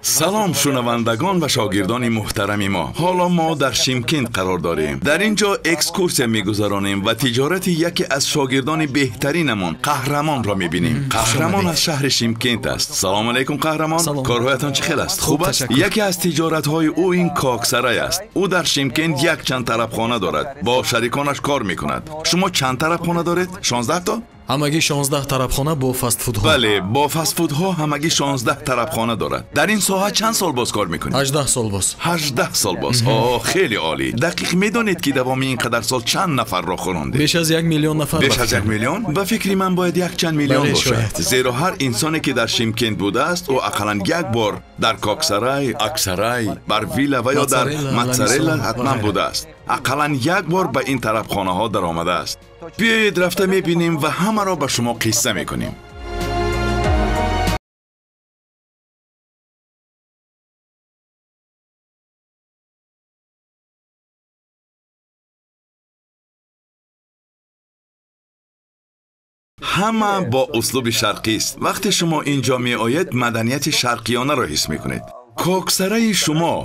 Салом шунавандагон ва шогирдони муҳтарами мо. Ҳоло мо дар Шимкент қарор дорем. Дар ин ҷо экскурсия мегузаронем ва тиҷорати яке аз шогирдони беҳтаринамон Қаҳрамонро мебинем. Қаҳрамон аз шаҳри Шимкент аст. Салом алайкум Қаҳрамон. Корҳоятон чӣ хел аст? Хуб аст? Яке аз тиҷоратҳои ӯ ин Коксарай аст. Ӯ дар Шимкент якчанд тарабхона дорад. Бо шариконаш кор мекунад. Шумо чанд тарабхона доред? 16 то? Ҳамагӣ 16 тарабхона бо фастфудҳо. Бале, бо фастфудҳо ҳамагӣ 16 тарабхона дорад. Дар ин соҳа чанд сол боз кор мекунед? 18 сол боз. 18 сол боз. О, хеле олӣ. Дақиқ медонед ки давоми ин қадар сол чанд нафарро хӯрондед? Беш аз 1 миллион нафар. Беш аз 1 миллион? Ба фикри ман бояд якчанд миллион бошад. Зеро ҳар инсоне ки дар Шимкент будааст, ӯ ақаллан як бор дар Коксарай, Аксарай, Барвилла ва ё дар Моцарелла ҳатман будааст. Ақаллан як бор ба ин тарабхонаҳо даромадааст. Биёед рафта мебинем ва ҳамаро ба шумо қисса мекунем. Ҳама бо услуби шарқист. Вақте шумо ин ҷо меоед, маданияти шарқиёнаро ҳис мекунед. Коксараи шумо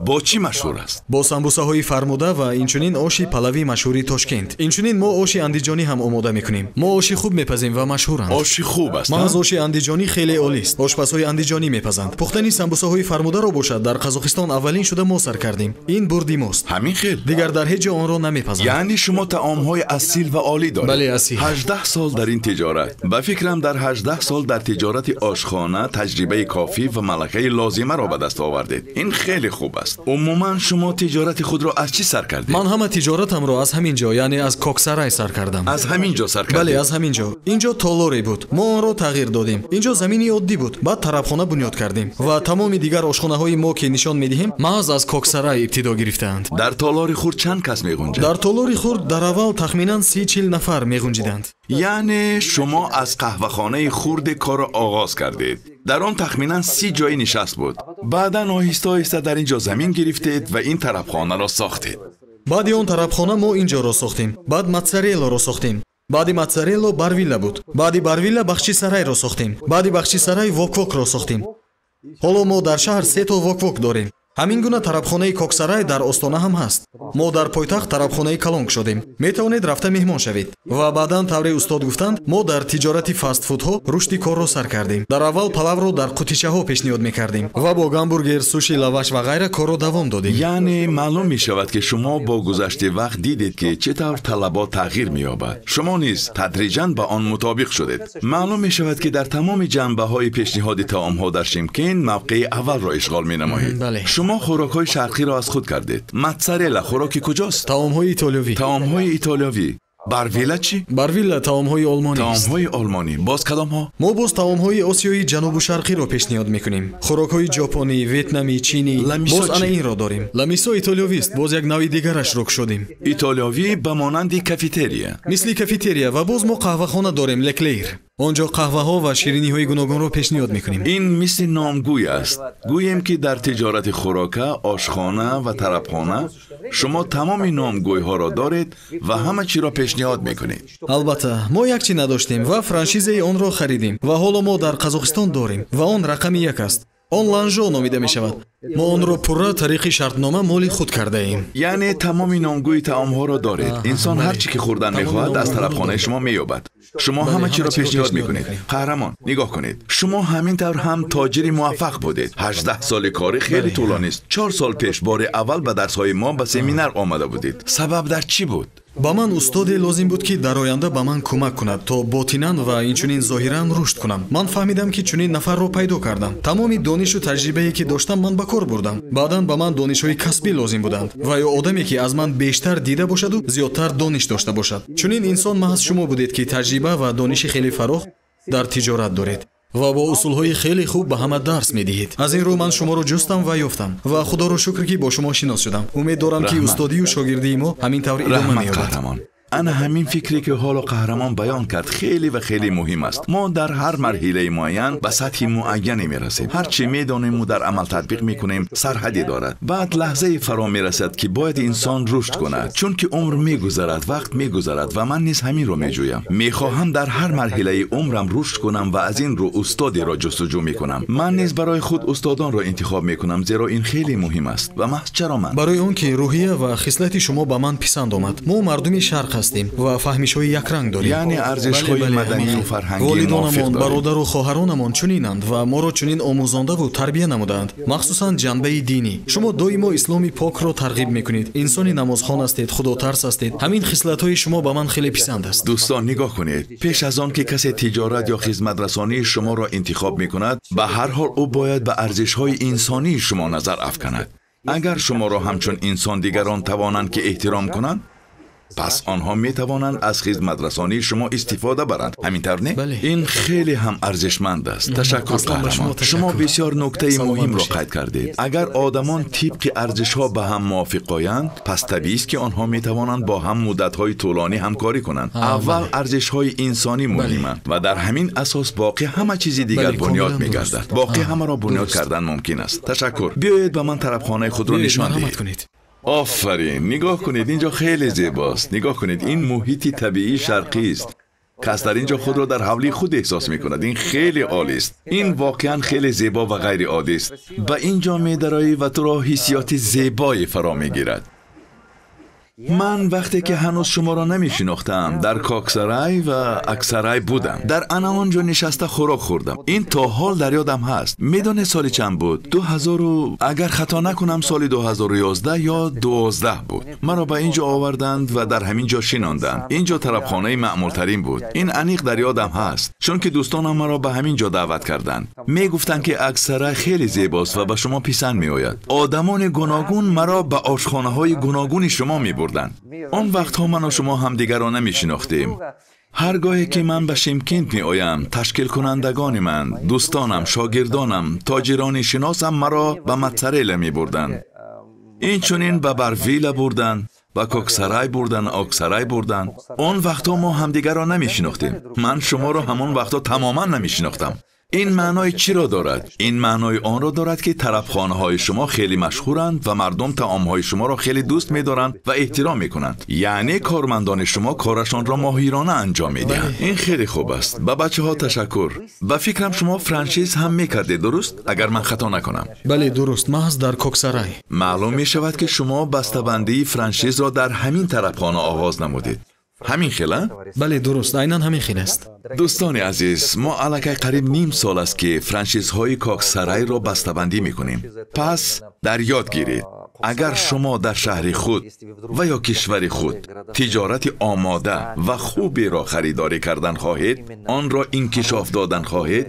бо чӣ машҳур аст? Бо самбусаҳои фармуда ва инчунин оши палавӣ машҳури Тошкент. Инчунин мо оши андиҷонӣ ҳам омода мекунем. Мо оши хуб мепазем ва машҳуранд. Оши хуб аст. Маҳз оши андиҷонӣ хеле олист. Ошпазҳои андиҷонӣ мепазанд. Пухтани самбусаҳои фармударо бошад дар Қазоқистон аввалин шуда мо сар кардем. Ин бурди мост. Ҳамин хел? Дигар дар ҳеҷ ҷо онро намепазанд. Яъне шумо таомҳои асил ва олӣ доред. Бале, асил. 18 сол дар ин тиҷорат. Ба фикрам дар 18 сол дар тиҷорати ошхона таҷрибаи кофӣ ва малакаи лозимаро ба даст овардед. Ин хеле хуб аст. Умуман шумо тиҷорати худро аз чӣ сар кардед? Ман ҳама тиҷоратамро аз ҳамин ҷо, яъне аз Коксарай сар кардам. Аз ҳамин ҷо сар кардед? Бале, аз ҳамин ҷо. Ин ҷо толоре буд. Мо онро тағйир додем. Ин ҷо замини оддӣ буд. Баъд тарабхона бунёд кардем ва тамоми дигар ошхонаҳои мо ки нишон медиҳем маҳз аз Коксарай ибтидо гирифтаанд. Дар толори хурд чанд кас меғунҷад? Дар толори хурд дар аввал тахминан 30-40 нафар меғунҷиданд. Яъне шумо аз қаҳвахонаи хурде корро оғоз кардед. Дар он тахминан 30 ҷои нишаст буд. Баъдан оҳиста оҳиста дар ин ҷо замин гирифтед ва ин тарабхонаро сохтед. Баъди он тарабхона мо ин ҷоро сохтем. Баъд Моцареллоро сохтем. Баъди Моцарелло Барвилла буд. Баъди Барвилла Бахчисарайро сохтем. Баъди Бахчисарай Воквокро сохтем. Ҳоло мо дар шаҳр 3 то Воквок дорем. Ҳамин гуна тарабхонаи Коксарай дар Остона ҳам ҳаст. Мо дар пойтахт тарабхонаи калон шудем. Метавонед рафта меҳмон шавед. Ва баъдан тавре устод гуфтанд, мо дар тиҷорати фастфудҳо рушди корро сар кардем. Дар аввал палавро дар қутичаҳо пешниҳод мекардем ва бо гамбургер, суши, лаваш ва ғайра корро давом додем. Яъне маълум мешавад ки шумо бо гузашти вақт дидед ки чӣ тавр талабот тағйир меёбад. Шумо низ тадриҷан ба он мутобиқ шудед. Маълум мешавад ки дар тамоми ҷанбаҳои пешниҳоди таомҳо дар Шимкент мавқеи аввалро ишғол менамоед. Шумо хӯрокҳои шарқиро аз худ кардед. Моцарелла хӯроки куҷост? Таомҳои итолиёвӣ. Таомҳои итолиёвӣ. Барвилла чӣ? Барвилла таомҳои олмонӣ аст. Таомҳои олмонӣ. Боз кадомҳо? Мо боз таомҳои осиёи ҷанубу шарқиро пешниҳод мекунем. Хӯрокҳои ҷопонӣ, ветнамӣ, чинӣ. Боз ана инро дорем. Ламисо итолиёвист. Боз як нави дигарашро кушодем. Итолиёвӣ ба монанди кафетерия. Мисли кафетерия. Ва боз мо қаҳвахона дорем, Леклейр. Он ҷо қаҳваҳо ва шириниҳои гуногунро пешниҳод мекунем. Ин мисли номгӯй аст. Гӯем ки дар тиҷорати хӯрока, ошхона ва тарабхона шумо тамоми номгӯйҳоро доред ва ҳама чиро пешниҳод мекунед. Албатта, мо як чи надоштем ва франшизаи онро харидем ва ҳоло мо дар Қазоқистон дорем ва он рақами 1 аст. Он Ланжо номида мешавад. Мо онро пурра тариқи шартнома моли худ кардаем. Яъне тамоми номгӯи таомҳоро доред. Инсон ҳар чӣ ки хӯрдан мехоҳад аз тарабхонаи шумо меёбад. Шумо ҳама чиро пешниҳод мекунед. Қаҳрамон, нигоҳ кунед. Шумо ҳамин тавр ҳам тоҷири муваффақ будед. 18 соли корӣ хеле тӯлонист. 4 сол пеш бори аввал ба дарсҳои мо ба семинар омада будед. Сабаб дар чӣ буд? Ба ман устоде лозим буд ки дар оянда ба ман кӯмак кунад то ботинан ва инчунин зоҳиран рушд кунам. Ман фаҳмидам ки чунин нафарро пайдо кардам. Тамоми донишу таҷрибае ки доштам ман ба кор бурдам. Баъдан ба ман донишҳои касбӣ лозим буданд ва ё одаме ки аз ман бештар дида бошаду зиёдтар дониш дошта бошад. Чунин инсон маҳз шумо будед ки таҷриба ва дониши хеле фарох дар тиҷорат доред ва бо усулҳои хеле хуб ба ҳама дарс медиҳед. Аз ин рӯ ман шуморо ҷустам ва ёфтам ва худоро шукр ки бо шумо шинос шудам. Умед дорам ки устодию шогирдии мо ҳамин тавр идома меёбад. Ана ҳамин фикре ки ҳоло қаҳрамон баён кард хеле ва хеле муҳим аст. Мо дар ҳар марҳилаи муайян ба сатҳи муайяне мерасем. Ҳар чӣ медонем ва дар амал татбиқ мекунем сарҳаде дорад. Баъд лаҳзае фаро мерасад ки бояд инсон рушд кунад, чунки умр мегузарад, вақт мегузарад ва ман низ ҳаминро меҷӯям. Мехоҳам дар ҳар марҳилаи умрам рушд кунам ва аз ин рӯ устодеро ҷустуҷӯ мекунам. Ман низ барои худ устодонро интихоб мекунам, зеро ин хеле муҳим аст. Ва маҳз чаро ман? Барои он ки рӯҳия ва хислати шумо ба ман писанд омад. Мо мардуми шарқ ҳастем ва фаҳмишҳои якранг дорем, яъне арзишҳои маданию фарҳангӣ. Волидонамон, бародару хоҳаронамон чунинанд ва моро чунин омӯзондаву тарбия намудаанд, махсусан ҷанбаи динӣ. Шумо доимо исломи покро тарғиб мекунед. Инсони намозхон ҳастед, худотарс ҳастед. Ҳамин хислатҳои шумо ба ман хеле писанд аст. Дӯстон, нигоҳ кунед, пеш аз он ки касе тиҷорат ё хизматрасонии шуморо интихоб мекунад, ба ҳар ҳол ӯ бояд ба арзишҳои инсонии шумо назар афканад. Агар шуморо ҳамчун инсон дигарон тавонанд ки эҳтиром кунанд, пас онҳо метавонанд аз хизматрасонии шумо истифода баранд. Ҳамин тавр не? Ин хеле ҳам арзишманд аст. Ташаккур қаҳрамон. Шумо бисёр нуктаи муҳимро қайд кардед. Агар одамон тибқи арзишҳо ба ҳам мувофиқ оянд, пас табиист ки онҳо метавонанд бо ҳам муддатҳои тӯлонӣ ҳамкорӣ кунанд. Аввал арзишҳои инсонӣ муҳиманд ва дар ҳамин асос боқӣ ҳама чизи дигар бунёд мегардад. Боқӣ ҳамаро бунёд кардан мумкин аст. Ташаккур. Биёед ба ман тарабхонаи худро нишон диҳед. Офарин! Нигоҳ кунед, инҷо хеле зебост. Нигоҳ кунед, ин муҳити табиии шарқӣ аст. Кас дар инҷо худро дар ҳавлии худ эҳсос мекунад. Ин хеле олист. Ин воқеан хеле зебо ва ғайриоддӣ аст. Ба инҷо медароӣ ва туро ҳиссиёти зебое фаро мегирад. Ман вақте ки ҳанӯз шуморо намешинохтам, дар Коксарай ва Аксарай будам. Дар ана он ҷо нишаста хӯрок хӯрдам. Ин то ҳол дар ёдам ҳаст. Медонед соли чанд буд? 2000, агар хато накунам, соли 2011 ё 12 буд. Маро ба ин ҷо оварданд ва дар ҳамин ҷо шинонданд. Ин ҷо тарабхонаи маъмултарин буд. Ин аниқ дар ёдам ҳаст, чунки дӯстонам маро ба ҳамин ҷо даъват карданд. Мегуфтанд ки Аксарай хеле зебост ва ба шумо писанд меояд. Одамони гуногун маро ба ошхонаҳои гуногуни шумо мебурданд. Он вақтҳо ману шумо ҳамдигарро намешинохтем. Ҳар гоҳе ки ман ба Шимкент меоям, ташкилкунандагони ман, дӯстонам, шогирдонам, тоҷирони шиносам маро ба Моцарелла мебурданд. Инчунин ба Барвила бурданд, ба Коксарай бурданд, Оксарай бурданд. Он вақтҳо мо ҳамдигарро намешинохтем. Ман шуморо ҳамон вақтҳо тамоман намешинохтам. Ин маънои чиро дорад? Ин маънои онро дорад ки тарабхонаҳои шумо хеле машҳуранд ва мардум таомҳои шуморо хеле дӯст медоранд ва эҳтиром мекунанд. Яъне кормандони шумо корашонро моҳирона анҷом медиҳанд. Ин хеле хуб аст. Ба бачаҳо ташаккур. Ба фикрам шумо франшиз ҳам мекардед, дуруст? Агар ман хато накунам. Бале, дуруст. Маҳз дар Коксарай. Маълум мешавад ки шумо бастабандии франшизро дар ҳамин тарабхона оғоз намудед. Ҳамин хел, а? Бале, дуруст. Айнан ҳамин хел аст. Дӯстони азиз, мо аллакай қариб ним сол аст ки франшизҳои Коксарайро бастабандӣ мекунем. Пас дар ёд гиред, агар шумо дар шаҳри худ ва ё кишвари худ тиҷорати омода ва хуберо харидорӣ кардан хоҳед, онро инкишоф додан хоҳед,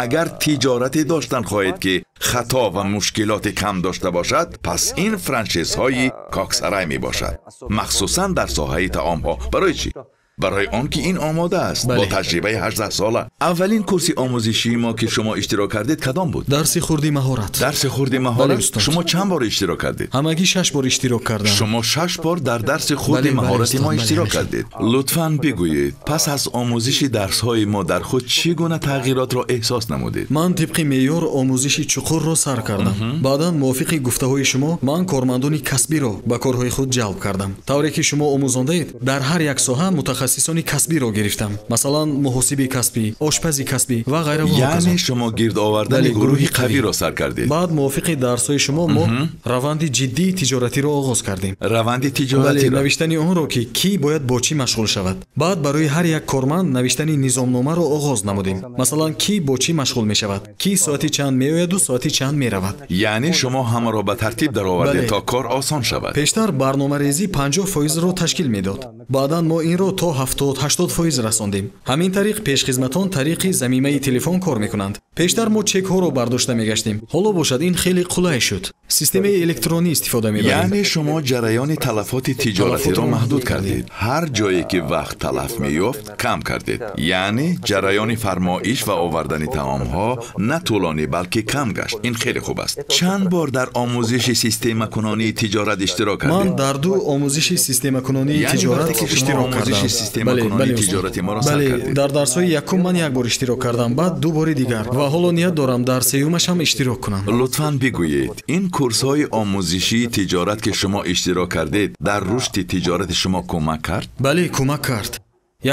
агар тиҷорате доштан хоҳед ки хато ва мушкилоти кам дошта бошад, пас ин франшизҳои Коксарай мебошад, махсусан дар соҳаи таомҳо. Барои чӣ? Барои он ки ин омода аст бо таҷрибаи 18 сола. Аввалин курси омӯзишии мо ки шумо иштирок кардед кадом буд? Дарси хурди маҳорат. Дарси хурди маҳорат. Шумо чанд бор иштирок кардед? Ҳамагӣ 6 бор иштирок кардам. Шумо 6 бор дар дарси хурди маҳорати мо иштирок кардед. Лутфан бигӯед, пас аз омӯзиши дарсҳои мо дар худ чӣ гуна тағйиротро эҳсос намудед? Ман тибқи меъёр омӯзиши чуқурро сар кардам. Баъдан мувофиқи гуфтаҳои шумо ман кормандони касбиро ба корҳои худ ҷалб кардам. Тавре ки шумо омӯзондаед, дар ҳар як соҳа мутахассисони касбиро гирифтам. Масалан, муҳосиби касбӣ, ошпази касбӣ ва ғайра ва ҳоказо. Яъне шумо гирд овардани гурӯҳи қавиро сар кардед. Баъд мувофиқи дарсҳои шумо мо раванди ҷиддии тиҷоратиро оғоз кардем. Раванди тиҷоратиро. Бале, навиштани онро ки кӣ бояд бо чӣ машғул шавад. Баъд барои ҳар як корманд навиштани низомномаро оғоз намудем. Масалан, кӣ бо чӣ машғул мешавад, кӣ соати чанд меояду соати чанд меравад. Яъне шумо ҳамаро ба тартиб даровардед то кор осон шавад. Пештар барномарезӣ 50% ташкил медод. Баъдан мо инро то 70-80% расондем. Ҳамин тариқ пешхизматон тариқи замимаи телефон кор мекунанд. Пештар мо чекҳоро бардошта мегаштем. Ҳоло бошад ин хеле қулай шуд. Системаи электронӣ истифода мебарем. Яъне шумо ҷараёни талафоти тиҷоратиро маҳдуд кардед. Ҳар ҷое ки вақт талаф меёфт, кам кардед. Яъне ҷараёни фармоиш ва овардани таомҳо на тӯлонӣ, балки кам гашт. Ин хеле хуб аст. Чанд бор дар омӯзиши системакунонии тиҷорат иштирок кардед? Ман дар ду омӯзиши системакунонии тиҷорат иштирок кардам. Системакунонии тиҷорати моро сар кардед. Дар дарсҳои якум ман як бор иштирок кардам, баъд ду бори дигар ва ҳоло ният дорам дар сеюмаш ҳам иштирок кунам. Лутфан бигӯед, ин курсҳои омӯзишии тиҷорат ки шумо иштирок кардед, дар рушди тиҷорати шумо кӯмак кард? Бале, кӯмак кард.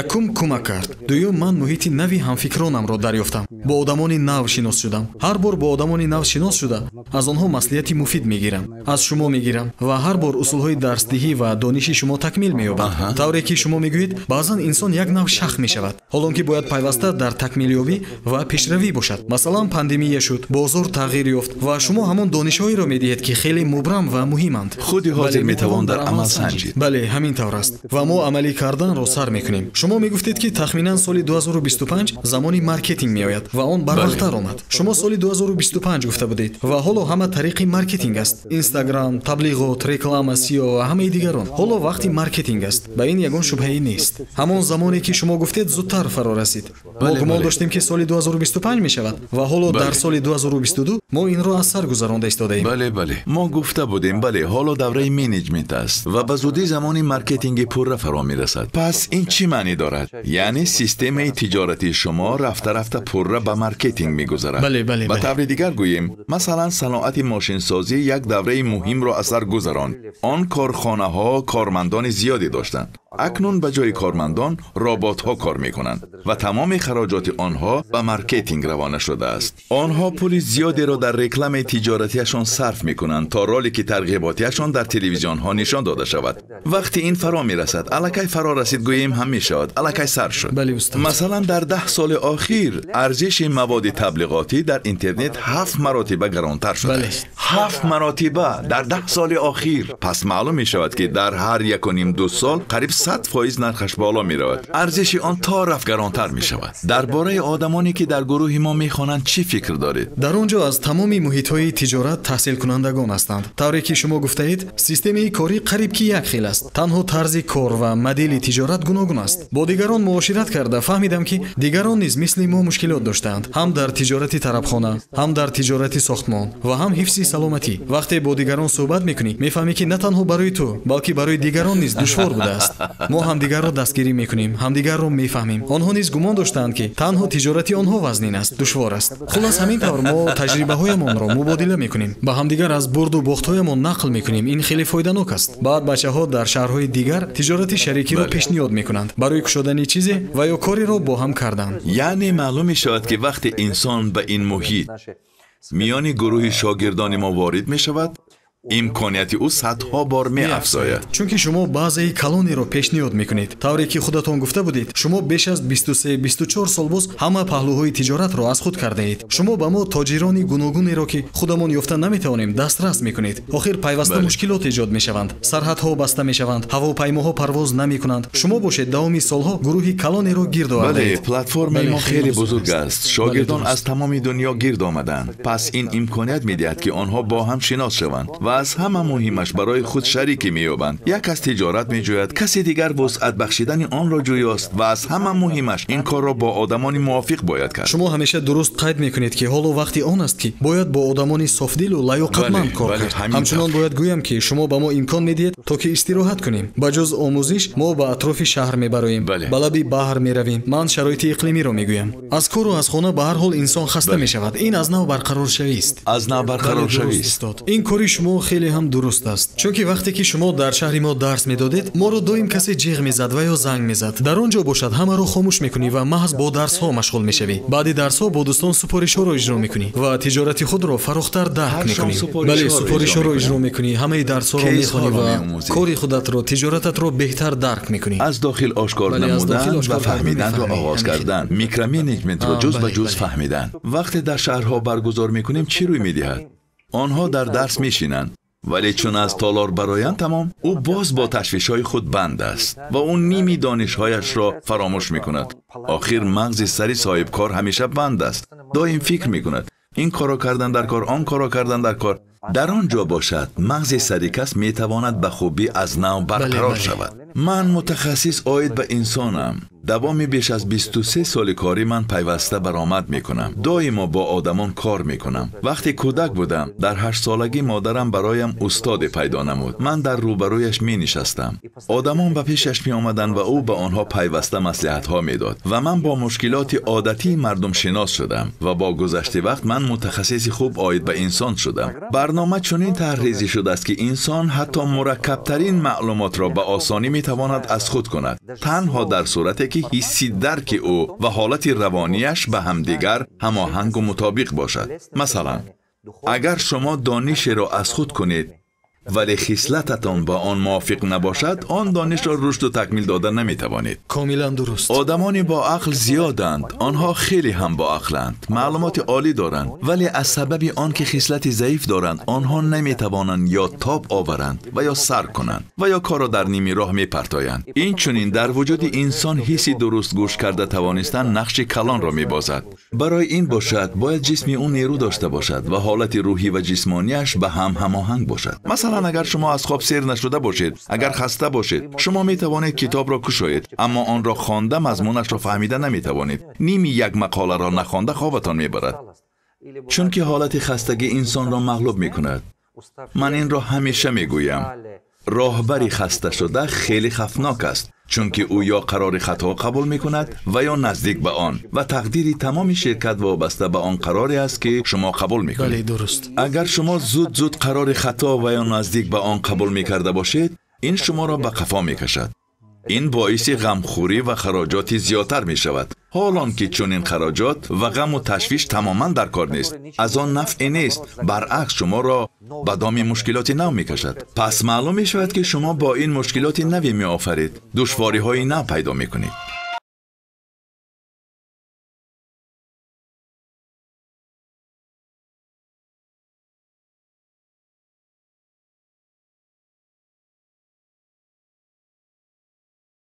Якум кӯмак кард. Дуюм, ман муҳити нави ҳамфикронамро дарёфтам. Бо одамони нав шинос шудам. Ҳар бор бо одамони нав шинос шуда, аз онҳо маслиҳати муфид мегирам, аз шумо мегирам ва ҳар бор усулҳои дарсдиҳӣ ва дониши шумо такмил меёбад. Тавре ки шумо мегӯед, баъзан инсон як нав шах мешавад, ҳолон ки бояд пайваста дар такмилёбӣ ва пешравӣ бошад. Масалан, пандемия шуд, бозор тағйир ёфт ва шумо ҳамон донишҳоеро медиҳед, ки хеле мубрам ва муҳиманд. Худи ҳозир метавон дар амал санҷид. Бале, ҳамин тавр аст ва мо амалӣ карданро сар мекунем. Шумо мегуфтед, ки тахминан соли 2025 замони маркетинг меояд ва он барвақттар омад. Шумо соли 2025 гуфта будед ва ҳоло ҳама тариқи маркетинг аст. Инстаграм, таблиғот, реклама, SEO ва ҳамаи дигарон. Ҳоло вақти маркетинг аст. Ба ин ягон шубҳае нест. Ҳамон замоне ки шумо гуфтед, зудтар фаро расид. Мо гумон доштем, ки соли 2025 мешавад ва ҳоло дар соли 2022 мо инро аз сар гузаронда истодаем. Бале, бале, мо гуфта будем, бале, ҳоло давраи менеҷмент аст ва ба зудӣ замони маркетинги пурра фаро мерасад. Пас ин чӣ маънӣ дорад? Яъне системаи тиҷоратии шумо рафта-рафта пурра ба маркетинг мегузарад. Бале, бале. Ба таври дигар гӯем, масалан, саноати мошинсозӣ як давраи муҳимро аз сар гузаронд. Он корхонаҳо кормандони зиёде доштанд. Акнун ба ҷои кормандон роботҳо кор мекунанд ва тамоми хароҷоти онҳо ба маркетинг равона шудааст. Онҳо пули зиёдеро дар рекламаи тиҷоратиашон сарф мекунанд, то ролики тарғиботиашон дар телевизионҳо нишон дода шавад. Вақте ин фаро мерасад, аллакай фаро расид гӯем ҳам мешавад, аллакай сар шуд. Масалан, дар 10 соли охир арзиши маводи таблиғотӣ дар интернет 7 маротиба гаронтар шудааст. 7 маротиба дар 10 соли охир. Пас маълум мешавад, ки дар ҳар 1.5-2 сол қариб 100% нархаш боло меравад. Арзиши он то рафт гаронтар мешавад. Дар бораи одамоне ки дар гурӯҳи мо мехонанд чӣ фикр доред? Дар он ҷо аз тамоми муҳитҳои тиҷорат таҳсилкунандагон ҳастанд. Тавре ки шумо гуфтаед, системаи корӣ қариб ки як хел аст. Танҳо тарзи кор ва модели тиҷорат гуногун аст. Бо дигарон муошират карда фаҳмидам, ки дигарон низ мисли мо мушкилот доштаанд, ҳам дар тиҷорати тарабхона, ҳам дар тиҷорати сохтмон ва ҳам ҳифзи саломатӣ. Вақте бо дигарон суҳбат мекунӣ, мефаҳмӣ, ки на танҳо барои ту, балки барои дигарон низ душвор будааст. Мо ҳамдигарро дастгирӣ мекунем, ҳамдигарро мефаҳмем. Онҳо низ гумон доштаанд, ки танҳо тиҷорати онҳо вазнин аст, душвор аст. Хулас, ҳамин тавр мо таҷрибаҳоямонро мубодила мекунем, ба ҳамдигар аз бурду бохтҳоямон нақл мекунем. Ин хеле фоиданок аст. Баъд бачаҳо дар шаҳрҳои дигар тиҷорати шарикиро пешниҳод мекунанд барои кушодани чизе ва ё кореро бо ҳам кардан. Яъне маълум мешавад, ки вақте инсон ба ин муҳит миёни гурӯҳи шогирдони мо ворид мешавад, имконияти ӯ садҳо бор меафзояд. Чунки шумо баъзеи калонеро пешниҳод мекунед. Тавре ки худатон гуфта будед, шумо беш аз 23-24 сол боз ҳама паҳлӯҳои тиҷоратро аз худ кардаед. Шумо ба мо тоҷирони гуногунеро, ки худамон ёфта наметавонем, дастрас мекунед. Охир пайваста мушкилот эҷод мешаванд, сарҳадҳо баста мешаванд, ҳавопаймоҳо парвоз намекунанд. Шумо бошед давоми солҳо гурӯҳи калонеро гирд овардаед. Бале, платформаи мо хеле бузург аст. Шогирдон аз тамоми дунё гирд омаданд. Пас ин имконият медиҳад, ки онҳо бо ҳам шинос шаванд ва аз ҳама муҳимаш барои худ шарике меёбанд. Як кас тиҷорат меҷӯяд, касе дигар вусъат бахшидани онро ҷӯёст ва аз ҳама муҳимаш ин корро бо одамони мувофиқ бояд кард. Шумо ҳамеша дуруст қайд мекунед, ки ҳоло вақти он аст, ки бояд бо одамони софдилу лаёқатманд кор кард. Ҳамчунон бояд гӯям, ки шумо ба мо имкон медиҳед, то ки истироҳат кунем. Ба ҷуз омӯзиш мо ба атрофи шаҳр мебароем, ба лаби баҳр меравем. Ман шароити иқлимиро мегӯям. Аз кору аз хона ба ҳар ҳол инсон хаста мешавад. Ин аз нав барқароршавист. Аз нав барқароршавист. Ин кори шумо хеле ҳам дуруст аст. Чунки вақте ки шумо дар шаҳри мо дарс медодед, моро доим касе ҷиғ мезад ва ё занг мезад. Дар он ҷо бошад ҳамаро хомӯш мекунӣ ва маҳз бо дарсҳо машғул мешавӣ. Баъди дарсҳо бо дӯстон супоришҳоро иҷро мекунӣ ва тиҷорати худро фарохтар дарк мекунӣ. Бале, супоришҳоро иҷро мекунӣ, ҳамаи дарсҳоро мехонӣ ва кори худатро, тиҷорататро беҳтар дарк мекунӣ. Аз дохил ошкор намудан ва фаҳмиданро оғоз кардан, микроменеҷментро ҷуз ба ҷуз фаҳмидан. Вақте дар шаҳрҳо баргузор мекунем, чӣ рӯй медиҳад? Онҳо дар дарс мешинанд, вале чун аз толор бароянд тамом, ӯ боз бо ташвишҳои худ банд аст ва ӯ ними донишҳояшро фаромӯш мекунад. Охир мағзи сари соҳибкор ҳамеша банд аст, доим фикр мекунад. Ин корро кардан дар кор, он корро кардан дар кор. Дар он ҷо бошад, мағзи сари кас метавонад ба хубӣ аз нав барқарор шавад. Ман мутахассис оид ба инсонам. Давоми беш аз 23 соли корӣ ман пайваста баромад мекунам. Доимо бо одамон кор мекунам. Вақте кӯдак будам, дар 8 солагӣ модарам бароям устоде пайдо намуд. Ман дар рӯбарӯяш менишастам. Одамон ба пешаш меомаданд ва ӯ ба онҳо пайваста маслиҳатҳо медод. Ва ман бо мушкилоти одатии мардум шинос шудам ва бо гузашти вақт ман мутахассиси хуб оид ба инсон шудам. Барнома чунин тарҳрезӣ шудааст, ки инсон ҳатто мураккабтарин маълумотро ба осонӣ метавонад аз худ кунад, танҳо дар сурате ки ҳисси дарки ӯ ва ҳолати равонияш ба ҳамдигар ҳамоҳангу мутобиқ бошад. Масалан, агар шумо донишеро аз худ кунед, вале хислататон ба он мувофиқ набошад, он донишро рушду такмил дода наметавонед. Комилан дуруст. Одамони бо ақл зиёданд, онҳо хеле ҳам боақланд, маълумоти олӣ доранд, вале аз сабаби он ки хислати заиф доранд, онҳо наметавонанд ё тоб оваранд ва ё сар кунанд ва ё корро дар ними роҳ мепартоянд. Инчунин дар вуҷуди инсон ҳисси дуруст гӯш карда тавонистан нақши калонро мебозад. Барои ин бошад, бояд ҷисми ӯ нерӯ дошта бошад ва ҳолати рӯҳӣ ва ҷисмонияш ба ҳам ҳамоҳанг бошад. Масалан, агар шумо аз хоб сер нашуда бошед, агар хаста бошед, шумо метавонед китобро кушоед, аммо онро хонда мазмунашро фаҳмида наметавонед. Ними як мақоларо нахонда хобатон мебарад, чунки ҳолати хастагӣ инсонро мағлуб мекунад. Ман инро ҳамеша мегӯям. Роҳбари хаста шуда хеле хавфнок аст, чунки ӯ ё қарори хато қабул мекунад ва ё наздик ба он, ва тақдири тамоми ширкат вобаста ба он қароре аст, ки шумо қабул мекунед. Бале, дуруст. Агар шумо зуд-зуд қарори хато ва ё наздик ба он қабул мекарда бошед, ин шуморо ба қафо мекашад. Ин боиси ғамхӯрӣ ва хароҷоти зиёдтар мешавад. Ҳол он ки чунин хароҷот ва ғаму ташвиш тамоман дар кор нест, аз он нафъе нест, баръакс шуморо ба доми мушкилоти нав мекашад. Пас маълум мешавад, ки шумо бо ин мушкилоти наве меофаред, душвориҳои нав пайдо мекунед.